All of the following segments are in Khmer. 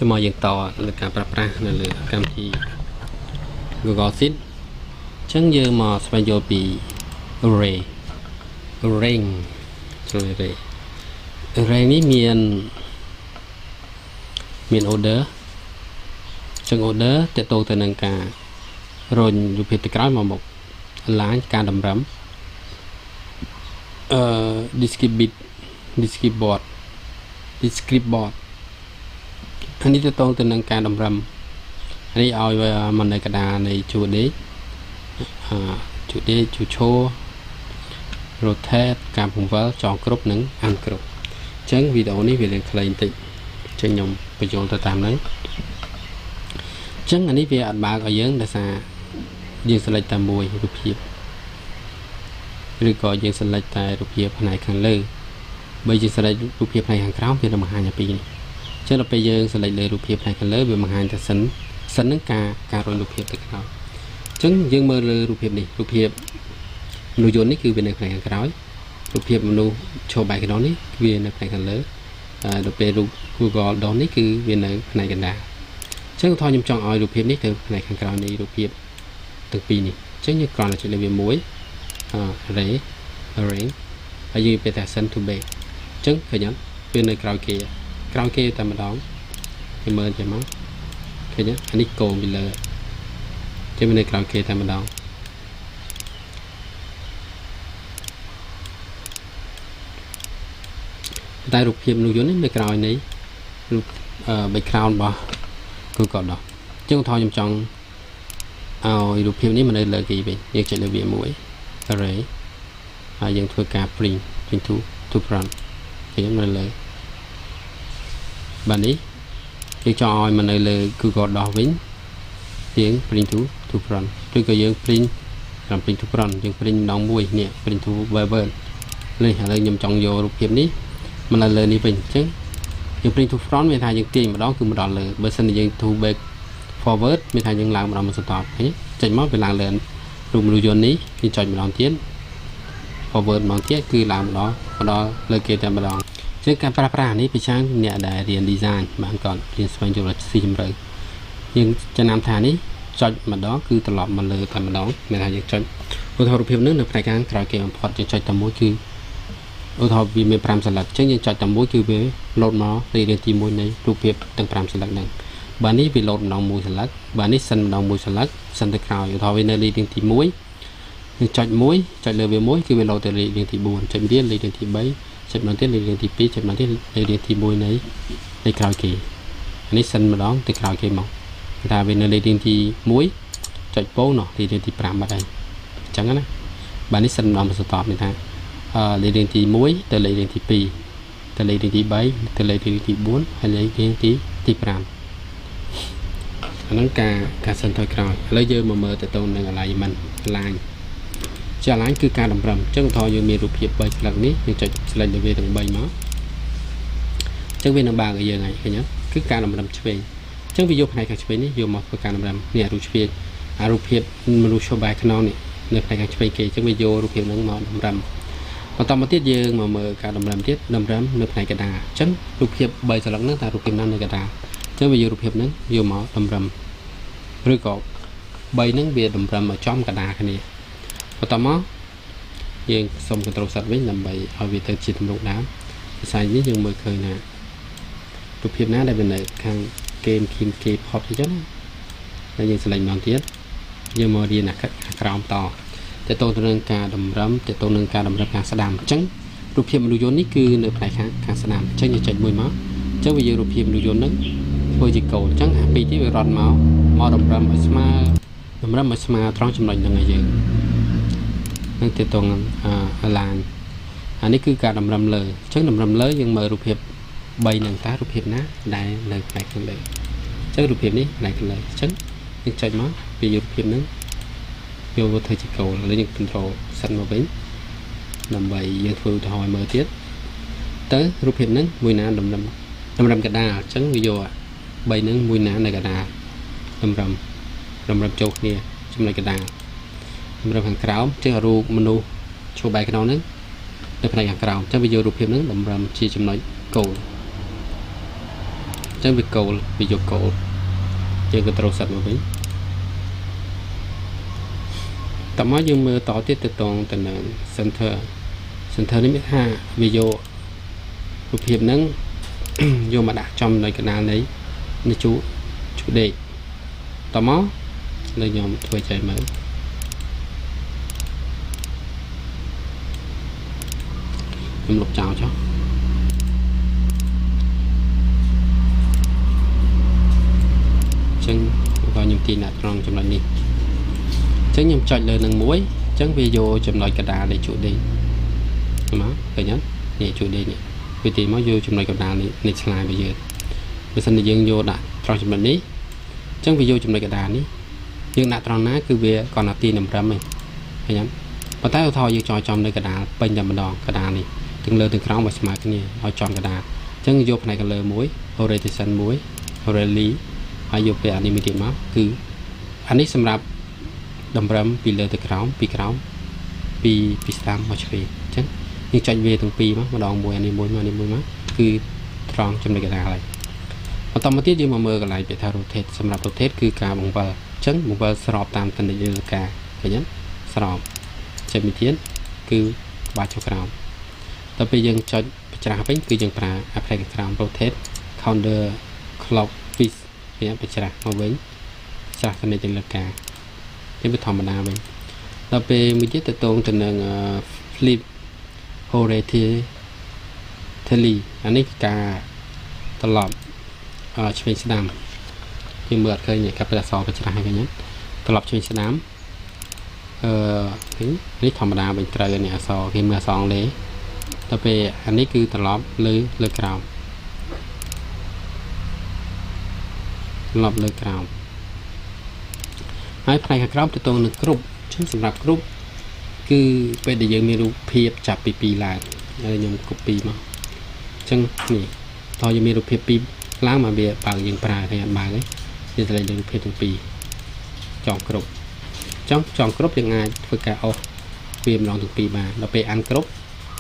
ចូលមកយើងតលើការប្រើប្រាស់នៅលើកម្មវិធី Google Sheet អញ្ចឹងយើងមកស្វែងយល់ពី array range ចូល array array នេះមាន order ចឹង order តទៅទៅនឹងការរុញរូបភាពទៅក្រោយមកមុខ align ការតម្រឹមអឺ distribute distribute distribute អានេះទៅតងទៅនឹងការតម្រឹមអានេះឲ្យមកនៅកណ្ដាលនៃជួរដេកអឺជួរដេកជួរឈរ rotate ការពង្វិលចងគ្រប់និងអានគ្រប់អញ្ចឹងវីដេអូនេះវារៀងខ្លីបន្តិចអញ្ចឹងខ្ញុំបញ្យល់ទៅតាមហ្នឹងអញ្ចឹងអានេះវាអត់បើកឲ្យយើងដោយសារយើង select តែមួយរូបភាពឬក៏យើង select តែរូបភាពផ្នែកខាងលើបើយើង select រូបភាពផ្នែកខាងក្រោមវានឹងបង្ហាញតែពីរនេះអញ្ចឹងដល់ពេលយើង select លើរូបភាពផ្នែកខាងលើវាបង្ហាញតែសិនសិននឹងការរុញរូបភាពទៅក្រោយអញ្ចឹងយើងមើលលើរូបភាពនេះរូបភាពមនុស្សយន្តនេះគឺវានៅផ្នែកខាងក្រោយរូបភាពមនុស្សឈរបែកក្នុងនេះវានៅផ្នែកខាងលើដល់ពេលរូប Google Doc នេះគឺវានៅផ្នែកកណ្ដាលអញ្ចឹងថយខ្ញុំចង់ឲ្យរូបភាពនេះទៅផ្នែកខាងក្រោយនៃរូបភាពទាំងពីរនេះអញ្ចឹងយើងគ្រាន់តែចុចលើវាមួយ array arrange ហើយយើងពាក្យថា send to back អញ្ចឹងឃើញអត់វានៅក្រោយគេក្រោយគេតែម្ដងគេមើលចេះមកឃើញអានេះកងពីលើចេះវានៅក្រោយគេតែម្ដងតែរូបភាពមនុស្សយន្តនេះនៅក្រោយនៃរូប background របស់ Google Doc អញ្ចឹងថយខ្ញុំចង់ឲ្យរូបភាពនេះមកនៅលើគេវិញយើងចុចលើវាមួយ array ហើយយើងធ្វើការ print print to front ឃើញនៅលើបាទនេះយើងចង់ឲ្យមកនៅលើ Google Doc វិញយើង print to front ឬក៏យើង print តាម print to front យើង print ម្ដងមួយនេះ print to web នេះឥឡូវខ្ញុំចង់យករូបភាពនេះមកនៅលើនេះវិញអញ្ចឹងយើង print to front មានថាយើងទាញម្ដងគឺមកដល់លើបើសិនជាយើង to back forward មានថាយើងឡើងម្ដងមួយសន្តាប់ឃើញចេញមកវាឡើងលើរូបមនុស្សយន្តនេះយើងចុចម្ដងទៀត forward ម្ដងទៀតគឺឡើងម្ដងមកដល់លើគេតែម្ដងអញ្ចឹងការប្រើប្រាស់នេះពីច្រើនអ្នកដែលរៀន design បានគាត់រៀនស្វែងយល់ស៊ីជម្រៅយើងចំណាំថានេះចុចម្ដងគឺត្រឡប់មកលើតែម្ដងមានថាយើងចុចឧទាហរណ៍រូបភាពនេះនៅផ្នែកខាងក្រោយគេបំផុតយើងចុចតែមួយគឺឧទាហរណ៍វាមាន5សន្លឹកអញ្ចឹងយើងចុចតែមួយគឺវាលោតមកលេខរៀងទី1នៃរូបភាពទាំង5សន្លឹកហ្នឹងបាទនេះវាលោតម្ដងមួយសន្លឹកបាទនេះសិនម្ដងមួយសន្លឹកសិនទៅក្រោយឧទាហរណ៍វានៅលេខរៀងទី1យើងចុចមួយចុចលើវាមួយគឺវាលោតទៅលេខរៀងទី4ចុចទៀតលេខរៀងទី3ចុចម្ដងទៀតលេខរៀងទី2ចុចម្ដងទៀតលេខរៀងទី1នៃក្រោយគេនេះសិនម្ដងទៅក្រោយគេមកគេថាវានៅលេខរៀងទី1ចុចពងនោះលេខរៀងទី5បាត់ហើយអញ្ចឹងណាបាទនេះសិនម្ដងមួយសន្តាប់មានថាលេខរៀងទី1ទៅលេខរៀងទី2ទៅលេខរៀងទី3ទៅលេខរៀងទី4ហើយលេខរៀងទី5អាហ្នឹងការសិនថយក្រោយឥឡូវយើងមកមើលទៅនឹង alignment line ជា align គឺការតម្រឹមអញ្ចឹងឧទាហរណ៍យើងមានរូបភាព3ស្លឹកនេះយើងចុច select លើវាទាំង3មកអញ្ចឹងវានឹងបើកឲ្យយើងហើយឃើញទេគឺការតម្រឹមឆ្វេងអញ្ចឹងវាយកផ្នែកខាងឆ្វេងនេះយកមកធ្វើការតម្រឹមនេះរូបឆ្វេងអារូបភាពមនុស្សឈរបែរខ្នងនេះនៅផ្នែកខាងឆ្វេងគេអញ្ចឹងវាយករូបភាពហ្នឹងមកតម្រឹមបន្តមកទៀតយើងមកមើលការតម្រឹមទៀតតម្រឹមនៅផ្នែកកណ្ដាលអញ្ចឹងរូបភាព3ស្លឹកហ្នឹងតើរូបភាពណានៅកណ្ដាលអញ្ចឹងវាយករូបភាពហ្នឹងយកមកតម្រឹមឬក៏3ហ្នឹងវាតម្រឹមឲ្យចំកណ្ដាលគ្នាបន្តមកយើងសុំ control Z វិញដើម្បីឲ្យវាទៅជាទម្រង់ដើមភាសានេះយើងមើលឃើញថារូបភាពណាដែលវានៅខាងគេមគីមគេផុតអញ្ចឹងណាហើយយើង select ម្ដងទៀតយើងមករៀនអាក្រោមតទៅទៅនឹងការតម្រឹមទៅទៅនឹងការតម្រឹមខាងស្ដាំអញ្ចឹងរូបភាពមនុស្សយន្តនេះគឺនៅផ្នែកខាងស្ដាំអញ្ចឹងយើងចុចមួយមកអញ្ចឹងវាយករូបភាពមនុស្សយន្តហ្នឹងធ្វើជាគោលអញ្ចឹងអាពីរទៀតវារត់មកតម្រឹមឲ្យស្មើតម្រឹមឲ្យស្មើត្រង់ចំណុចហ្នឹងឲ្យយើងនឹងទៅតង align អានេះគឺការតម្រឹមលើអញ្ចឹងតម្រឹមលើយើងមើលរូបភាព3ហ្នឹងតើរូបភាពណាដែលនៅផ្នែកខាងលើអញ្ចឹងរូបភាពនេះផ្នែកខាងលើអញ្ចឹងយើងចុចមកវាយករូបភាពហ្នឹងយកទៅធ្វើជាគោលឥឡូវយើង control សិនមកវិញដើម្បីយើងធ្វើឧទាហរណ៍មើលទៀតទៅរូបភាពហ្នឹងមួយណាតម្រឹមកណ្ដាលអញ្ចឹងវាយក3ហ្នឹងមួយណានៅកណ្ដាលតម្រឹមចូលគ្នាចំណុចកណ្ដាលតម្រឹមខាងក្រោមអញ្ចឹងរូបមនុស្សឈរបែរខ្នងហ្នឹងនៅផ្នែកខាងក្រោមអញ្ចឹងវាយករូបភាពហ្នឹងតម្រឹមជាចំណុចគោល អញ្ចឹងវាគោលវាយកគោលយើង control Z មកវិញតមកយើងមើលតទៀតទៅតងទៅនឹង center center នេះមានថាវាយករូបភាពហ្នឹងយកមកដាក់ចំនៅកណ្ដាលនៃនៃជួជួដេកតមកលើខ្ញុំធ្វើចៃមើលខ្ញុំលុបចោលចុះចឹងក៏ខ្ញុំទាញដាក់ត្រង់ចំណុចនេះអញ្ចឹងខ្ញុំចុចលើនឹងមួយអញ្ចឹងវាយកចំណុចកណ្ដាលនៃជួដេកមកឃើញអត់នេះជួដេកនេះវាទាញមកយកចំណុចកណ្ដាលនេះនៃឆ្លាយរបស់យើងបើសិនជាយើងយកដាក់ត្រង់ចំណុចនេះអញ្ចឹងវាយកចំណុចកណ្ដាលនេះយើងដាក់ត្រង់ណាគឺវាគ្រាន់តែទាញតម្រឹមឯងឃើញអត់ប៉ុន្តែឧទាហរណ៍យើងចង់ចំនៅកណ្ដាលពេញតែម្ដងកណ្ដាលនេះទាំងលើទាំងក្រោមឲ្យស្មើគ្នាឲ្យចំកណ្ដាលអញ្ចឹងយកផ្នែកលើមួយ orientation មួយ rally ហើយយកពេលអានេះមួយទៀតមកគឺអានេះសម្រាប់តម្រឹមពីលើទៅក្រោមពីក្រោមពីពីស្ដាំមកឆ្វេងអញ្ចឹងយើងចុចវាទាំងពីរមកម្ដងមួយអានេះមួយមកនេះមួយមកគឺត្រង់ចំណុចកណ្ដាលហើយបន្តមកទៀតយើងមកមើលកន្លែងពាក្យថា rotate សម្រាប់ rotate គឺការបង្វិលអញ្ចឹងបង្វិលស្របតាមតនិយកាឃើញទេស្របចុចមួយទៀតគឺក្បាលចុះក្រោមដល់ពេលយើងចុចបញ្ច្រាស់វិញគឺយើងប្រើ apply ក្រោម rotate counter clock fix វាបញ្ច្រាស់មកវិញច្រាស់តនិយកាជាវាធម្មតាវិញដល់ពេលមួយទៀតតទៅទៅនឹង flip horizontally អានេះការត្រឡប់ឆ្វេងស្ដាំយើងមើលអត់ឃើញកាប់អក្សរបច្រាស់ហ្នឹងឃើញត្រឡប់ឆ្វេងស្ដាំអឺឃើញនេះធម្មតាវិញត្រូវនេះអក្សរគេមើលអក្សរអង់គ្លេសដល់ពេលអានេះគឺត្រឡប់លើលើក្រោមត្រឡប់លើក្រោមហើយផ្នែកខាងក្រោមទៅតងនឹងគ្រប់ចឹងសម្រាប់គ្រប់គឺពេលដែលយើងមានរូបភាពចាប់ពី2ឡើងហើយខ្ញុំ copy មកអញ្ចឹងនេះតើយើងមានរូបភាព2ឡើងមកវាបើកយើងប្រើគេអត់បើកទេយើងតម្លៃលើរូបភាពទាំងពីរចង់គ្រប់ចង់ចង់គ្រប់យើងអាចធ្វើការអស់វាម្ដងទាំងពីរបានដល់ពេលអានគ្រប់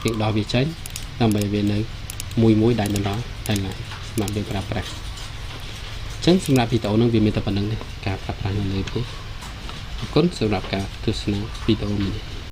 យើងដោះវាចេញដើម្បីវានៅមួយមួយដាច់ដល់តែឡើយសម្រាប់យើងប្រើប្រាស់អញ្ចឹងសម្រាប់វីដេអូនឹងវាមានតែប៉ុណ្្នឹងទេការប្រើប្រាស់នៅលើនេះអរគុណសម្រាប់ការទស្សនាវីដេអូនេះ